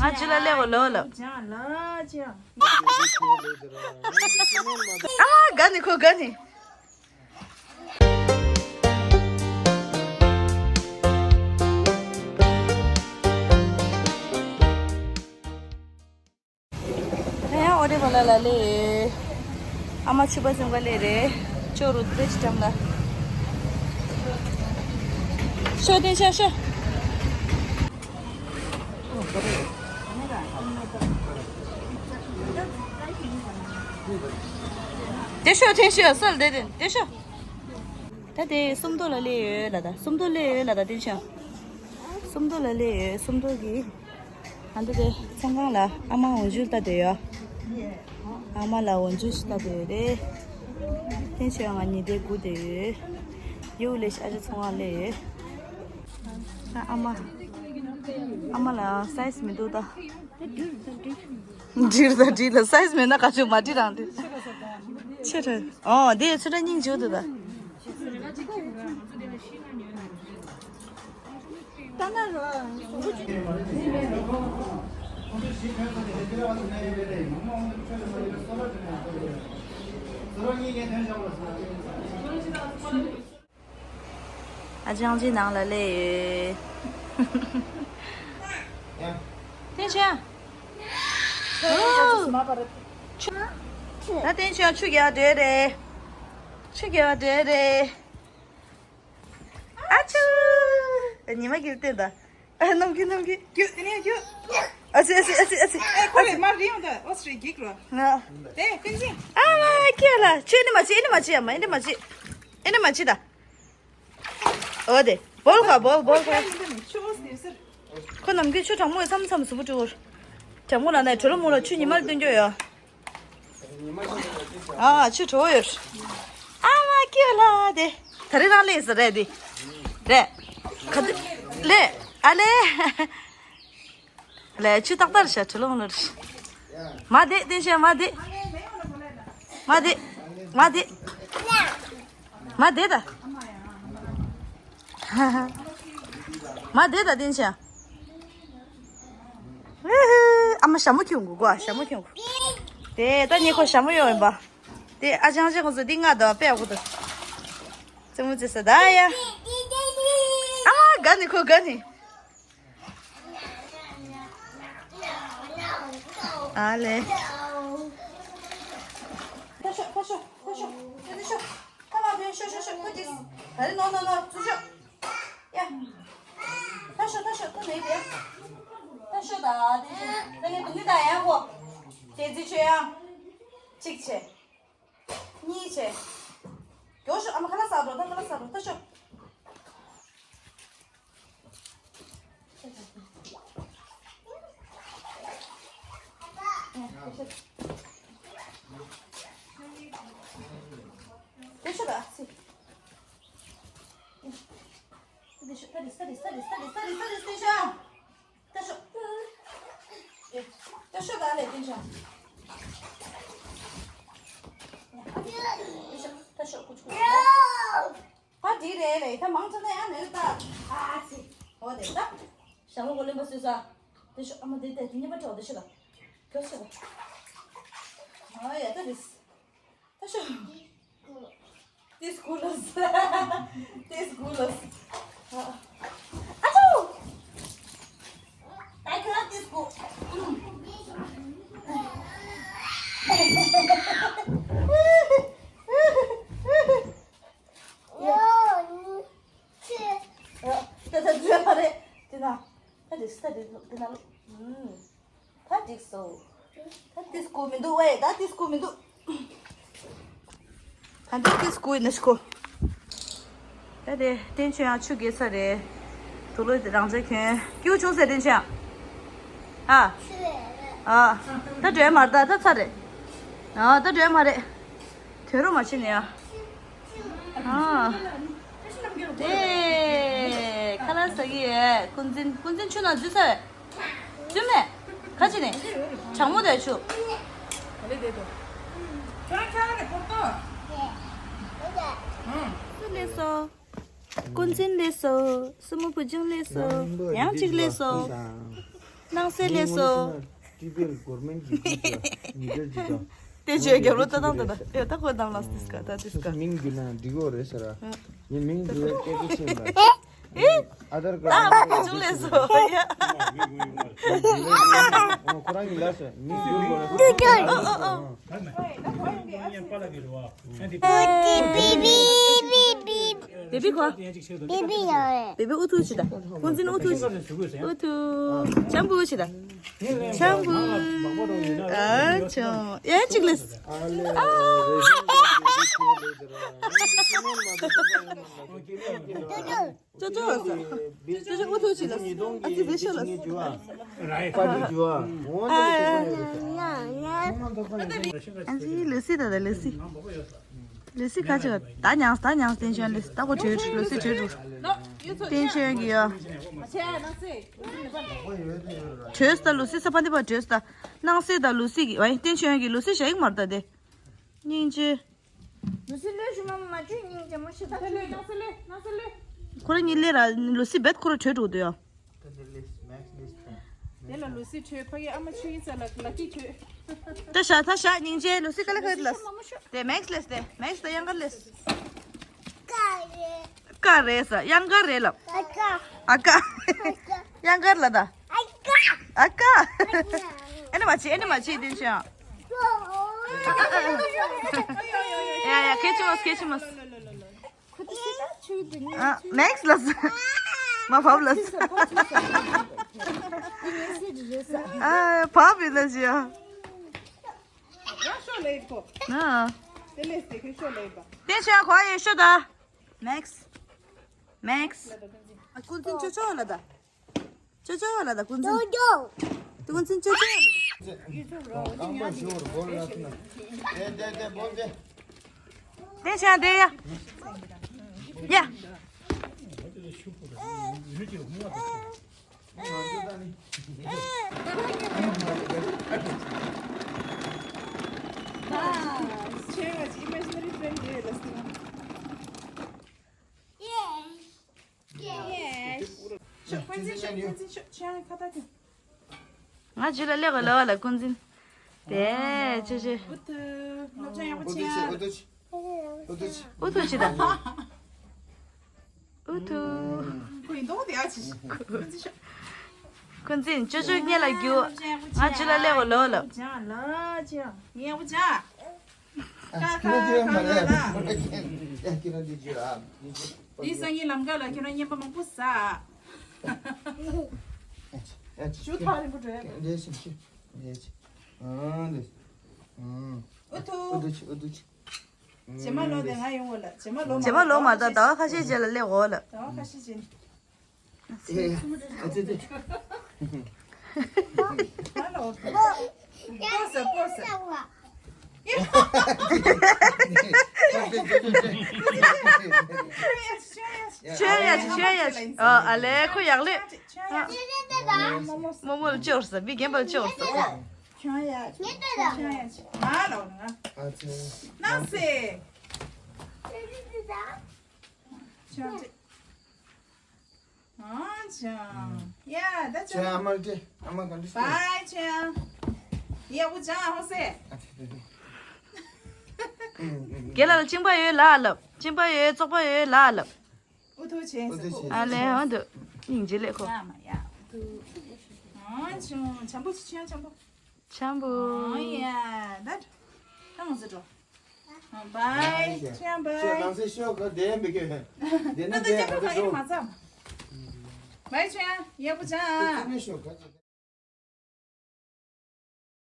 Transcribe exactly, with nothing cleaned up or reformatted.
ཨ་ཅི་ལ་ལེ་གོ་ལོ་ལོ། ཨ་མ་ག་ནི་ཁོ་ག་ནི། ཡང་ཨོ་རེ་བ་ལ་ལ་ལེ། ཨ་མ་ཆུ་པ་ཟུང་ག་ལེ་རེ། ཅོ་རུ་ཏེ་ཅི་ཏམ་ལ། ཤོ་ཏེ་ཤ་ཤ། ཏེ་ཤོ་ཏེ་ཤོ་སོལ་ཏེ་ཏེ་ཏེ་ཤོ། ད་དེ་སུམ་མདོ་ལ་ལེ་ཡོད་ལ་ད་སུམ་མདོ་ལེ་ཡོད་ལ་ད་ཏེ་ཤོ། སུམ་མདོ་ལ་ལེ་ཡོད་སུམ་མདོ་གི། ཨ་འདི་དེ་ཚོང་ཁང་ལ་ཨ་མ་འོ་ཇུ་ལྟ་དེ་ཡོད། ཨ་མ་ལ་འོ་ཇུ་ཞིག་ལྟ་དེ་ཡོད་རེད། ཏེན་ཆོས་ང་ཉི་ཟླའི་དགུ་དེ་ཡོད། ཡོད་ལས་ཤ་ཨ་ཅེ་ཚོང་ཁང་ལས་ཡོད། ཨ་མ། ཨ་མ་ལ་སའི་ཛི་མི་འདུག་ད། འདྲིར་ད་འདྲིར་ལ་སའི་ཛི་མེད་ན་ག་ཆུ་མ་འདྲི་རང་དེ། ཆེ་ཁྲ། ཨོ་དེ་ཚོ་ད་སྙིང་རྗེ་འདུག་ད། ཨ་ཅང་ཅི་ནང་ལ་ལས་ཡོད། ཏེན་ཆོས། ད་ཏེན་ཆོས་ཆུ་རྒྱག་འདྲེ་རེད། ཆུ་རྒྱག་འདྲེ་རེད། ཨ་ཆུ། ཉི་མ་གིར་བལྟས་ད། ཨ་ནམ་གི་ནམ་གི་རྒྱུ་དེ་ནས་རྒྱུ། ཨ་ཙི་ཨ་ཙི་ཨ་ཙི་ཨ་ཙི། ཨེ་ཁོ་ལས་མར་རིང་འོང་ད་ཨོ་སི་རི་གིག་རོ། ང་། དེ་ཀུན་གཟིགས། ཨ་མ་ཁྱེད་ལ་ཆུ་ཨེ་ནི་མ་ཆི་ཨེ་ནི་མ་ཆི་ཡ་མ་ཨེ་ནི་མ་ཆི། ཨེ་ནི་མ་ཆི་ད། ཨོ་དེ་བོལ་ཁ་བོལ་བོལ་ཁ། ཆུ་ཨོ་སི་ནི་སར། ཁོ་ནམ་གི་ཆུ་གྲང་མོ་ཡ་མཚམས་མཚམས་སུ་བུ་ཀྲུ་བོར། གྲང་མོ་ལ་ནས་གྲོ་ལོ་མོ་ལ་ཆུ་ཉི་མར་བཏོན་རྒྱུ་ཡོད། ཨ་ཆུ་བྲོ་ཡོད། ཨ་མ་ཀྱི་ལ་དེ། ད་རེ་རང་ལས་ཟེར་རེད་དེ། རེད། ག་དེ། ལེ། ཨ་ལེ། ལེ་ཆུ་ཏག་ཏག་རེད་ཤག་གྲོ་ལོ་མོ་ལ་རེད། མ་དེ་དེ་ཤ་མ་དེ། མ་དེ། མ་དེ། མ་དེ་ད། མ་དེ་ད་དེ་ཤ། ཨ་མ་ཞྭ་མོ་ཁྱོད་གོ་གོ་ཞྭ་མོ་ཁྱོད་གོ། དེ་ད་ཉེ་ཁོ་ཞྭ་མོ་ཡོང་ཡིན་པ། དེ་ཨ་ཅང་ཅང་ཁོ་ཚོ་དེ་ང་དང་དཔེ་ཡག་པོ་འདུག་ཙེ་མོ་ཙེ་ས་ད་ཡ། ཨ་མ་ག་ནི་ཁོ་ག་ནི། ཨ་ལེ། ད་ཤོག་ད་ཤོག་ད་ཤོག་ད་ཤོག་ད་མ་དེ་ཤོག་ཤོག་ཤོག་ཁོ་དེ། ད་རེ་ནོ་ནོ་ནོ་ཚུར་ཤོག་ཡ། ད་ཤོག་ད་ཤོག་ད་མེད་པས། ད་ཤོག་ད་དེ་ཤོག་ད་ངས་དུང་གི་ད་ཡང་གོ་དེ་རྩིས་ཆོད་ཡང་། གཅིག་བྱས། གཉིས་བྱས། མགྱོགས་ཤོག་ཨ་མ་ཁ་ལག་ཟ་འགྲོ་ད་ཁ་ལག་ཟ་འགྲོ་ད་ཤོག་དེ་ཤོག་ད་ཨ་ཙི། དེ་ཤོག་ད་རེ་ས་རེ་ས་རེ་ས་རེ་ས་རེ་ས་རེ་ས་ཤོག་ད་ཤོག་ད་ཤོག་ད་ལས་ཀྱིན་ཤོག་ད་ཤོག་ཀུ་ཆུ་ཀུ་ཆུ། ད་འགྲིག་རེད་ལས་ད་མང་ཚ་ན་ཡང་ནས་ད། ཨ་ཙི། འོ་དེ་ད། ཞྭ་མོ་གོ་ལེན་པ་སུས་ས། དེ་ཤོག་ཨ་མ་དེ་དེ་དེ་གཉིས་པ་དྲོ་དེ་ཤོག་ད། ཀྱོ་ཤོག་ད། ཨ་ཡ་ད་རེས། ད་ཤོག་ཏིས་གུ་ལོས། ཏིས་གུ་ལོས། ཨ་ཅོ། ད་ཁྱོད་རང་ཏིས་གུ། ད་ད་འདུས་པ་རེད། དེ་ན། ད་དེ་ད་དེ་དེ་ན་ལོ། ད་འགྲིག་སོང་། ད་ཏིས་གུ་མི་འདུག་ཝེ་ད་ཏིས་གུ་མི་འདུག་ད་འདི་ཏིས་གུ་ཡིན་ན་ཤི་གོ་ད་དེ་བསྟན་ཆོས་ཡང་ཆུ་རྒྱས་ཚར་རེད། དུག་ལོག་དེ་རང་ཅག་གྱོན་སྐྱིད་པོ་བྱུང་ཟེར་བསྟན་ཆོས་ཡང་། ཨ། ཨ། ད་འགྲོ་ཡ་མ་རེད་ད་ད་ཚར་རེད། ཨ་ད་འགྲོ་ཡ་མ་རེད། དོན་རུ་མ་ཕྱིན་ནས་ཡ། ཨ། དེ། ཁ་ལག་ཟ་གི་ཡོད། ཀུན་འཛིན་ཀུན་འཛིན་ཆུ་ནང་འཛུལ་ཚར་བས། འཛུལ་མེད། ཁ་ཅིག་ནས། གྲང་མོ་དེ་ཆུ། སུ་སླེབས་སོང་། ཀུན་འཛིན་སླེབས་སོང་། སྲུ་མོ་བུ་ཆུང་སླེབས་སོང་། ཡང་གཅིག་སླེབས་སོང་། སྣང་གསལ་ལས་སོ། ཊི་བི་ཨེལ་གོར་མེན་གྱི་ཀུན་ཏུ་མི་འདྲ་ཅིག་དང་། དེ་བརྗོད་རྒྱབ་ལོ་ཏ་དང་ཏ་དང་ཡོད་ད་ཁོ་དང་ལ་སྟིས་ཀ་ད་སྟིས་ཀ་མིང་བརྒྱུད་ན་འགྲིག་གོ་རེད་ཟེར་ར། ངས་མིང་བརྒྱུད་སྐད་ཆ་བཤད་པ། ཨེ། ཨ་དར་ཀར་ད་ཁོ་ཅུང་ལས་སོ་ཡ། ཁོ་རང་གི་ལ་སོ་མིང་བརྒྱུད་གོ་རེད་ཟེར། བེ་བི་ཁོ། བེ་བི་ཡོད་རེད། བེ་བི་ཨུ་ཐུག་ཅིག་དང་། ཀུན་འཛིན་ཨུ་ཐུག་ཅིག་དང་། ཨུ་ཐུག་ཆམ་བུ་ཅིག་དང་། ཆམ་བུ། ཨ་ཆོ། ཡ་གཅིག་ལས། ཨ། ཅོ་ཅོ་ལ་ས། ཅོ་ཅོ་ཨུ་ཐུག་ཅིག་ལ་ས། ཨ་ཙི་བེ་ཤ་ལ་ས། ཨ་ཨ། ཨ་ཙི་ལུ་སི་ད་ད་ལུ་སི། ལུ་སི་ཁ་ཅིག་ད་མྱངས་ད་མྱངས་བསྟན་ཆོས་ལུ་སི་ད་ཁོ་བྲོས་ལུ་སི་བྲོས་འགྲོ། བསྟན་ཆོས་ཀྱི་ཡོ། བྲོས་ད་ལུ་སི་ས་ཕ་འདི་པ་བྲོས་ད། སྣང་གསལ་ད་ལུ་སི་གི་བའི་བསྟན་ཆོས་ཀྱི་ལུ་སི་ཞིག་མར་ད་དེ། སྙིང་རྗེ། ལུ་སི་ལོས་ཞུ་མ་མ་བཅུ་སྙིང་རྗེ་མོ་ཞིག་ད། ལུ་སི་ལོས་སྣང་གསལ་ལོས་སྣང་གསལ་ལོས། ཁོ་ར་གཉིས་ལས་ར་ལུ་སི་བེད་ཁོ་ར་བྲོས་འགྲོ་འདུག་ཡོ། དེ་ལ་ལུ་སི་ཁྲོད་ཕ་གི་ཨ་མ་ཆུ་ཡིན་ས་ལ་ལ་ཀི་ཁྲོད། ད་ཤ་ད་ཤ་སྙིང་རྗེ་ལུ་སི་ཀ་ལ་ཁ་ལ། དེ་མེག་སི་ལས་དེ་མེག་སི་ད་གཡང་དཀར་ལས། ཀ་རེད་ས་གཡང་དཀར་རེད་ལབ། ཨ་ཀ། ཨ་ཀ། གཡང་དཀར་ལ་ད། ཨ་ཀ། ཨ་ཀ། ཨ་ནི་མ་བྱེད་ཨ་ནི་མ་བྱེད་དེ་ཆོ། ཡ་ཡ་ཁེ་ཆི་མོ་ཁེ་ཆི་མོ། ཨ། མེག་སི་ལ་ཟེར། མ་བབ་ལ་ཟེར། ཨ། བབ་ཡིན་ན་ཞུ། ཡ་ཤོ་ལེ་ཁོ། ཨ། དེ་ལས་དེ་ཁོ་ཤོ་ལེ་པ། དེ་ཤོ་ཁོ་ཡེ་ཤོ་ད། མེག་སི། མེག་སི། ཨ་ཀུན་འཛིན་ཅོ་ཅོ་ལ་ད། ཅོ་ཅོ་ལ་ད་ཀུན་འཛིན། ཅོ་ཅོ། ཀུན་འཛིན་ཅོ་ཅོ་ལ་ད། རྐང་པ་ཞུ་བར་སྒོ་ལ་ཐུག་ན། དེ་དེ་དེ་སྒོ་དེ། དེ་ཤ་དེ་ཡ། ཡ། ང་ཇུ་ལ་ལེགས་པ་ལ་བ་ལ་ཀུན་འཛིན། དེ་ཆེ་ཆེ། ཨུ་ཐུ་ཆི་ད། ཨུ་ཐུ། ཀུན་འཛིན་ཅོ་ཅོ་སྔོན་ལ་རྒྱུག་ང་ཇུ་ལ་ལེགས་པ་ལ་བ་ལ། ཁྱོད་རང་འདི་བརྗོད་ཨ། འདི་སང་ཉིན་ལམ་ཁ་ལ་ཁྱོད་རང་རྔན་པ་མང་པོ་ཟ། ཞུ་ཐག་རིང་པོ་འགྲོ་ཡ། འདི་ཞིག་ཞིག་འདི་ཞིག་ཨ་འདི། ཨུ་ཐུ། ཨུ་ཐུ་ཆི་ཨུ་ཐུ་ཆི། རྗེས་མ་ལོ་དེ་ང་ཡོང་གོ་ལ། རྗེས་མ་ལོ་མ་རྗེས་མ་ལོ་མ་ད་ཟླ་བ་ཁ་ཤས་རྗེས་ལ་སླེབས་འོ་ལ། ཟླ་བ་ཁ་ཤས་རྗེས་ནས། ཨ་ཙི་ཙི། ཧ་ལོ། པོ་ས་པོ་ས། ཆོས་ཡ་ཆོས་ཡ་ཆོས་ཡ། ཨ་ལེ་ཁོ་ཡག་ལེ། མོ་མོ་ལ་ཅོར་ས་བི་རྒན་པ་ལ་ཅོར་ས། ཆོས་ཡ་ཆོས་ཡ། ཨ་ཙི། ན་སེ། ཆོས་ཡ། ཨ་ཅང་། ཡ་ད་ཆོས་ཡ། ཨ་མ་ལ་ཨ་མ་ག་འདྲ་བྱེད། བའི་ཆོས་ཡ། ཡ་བུ་ཅང་ཧོ་སེ། རྒན་ལགས་ལ་གཅིན་པ་ཡོད་ལ་ལབ། གཅིན་པ་ཡོད་བཙོག་པ་ཡོད་ལ་ལབ། ཨུ་ཐུ་ཆེ་ཨུ་ཐུ་ཆེ། ཨ་ལེ་ཧོ་འདུག་སྙིང་རྗེ་ལེ་ཁོ། ཡ་མ་ཡ་ཨུ་ཐུ། ཨ་ཅང་། ཆམ་པོ་ཆེ་ཆེ་ཆམ་པོ། ཆམ་པོ། ཨོ་ཡ། ད་ད་ང་ཚོ་འགྲོ། བའི། ཆོས་ཡ་བའི། ཁྱོད་ནང་སེ་ཤོག་ག་དེ་མི་དགོས། དེ་ན་ད་དེ་ཅག་ང་ཚོ་ད་ཡིན་འགྲོ། མ་ཚ། བའི་ཆོས་ཡ་ཡག་པོ་ཅང་། དེ་ནས་ཤོག་ག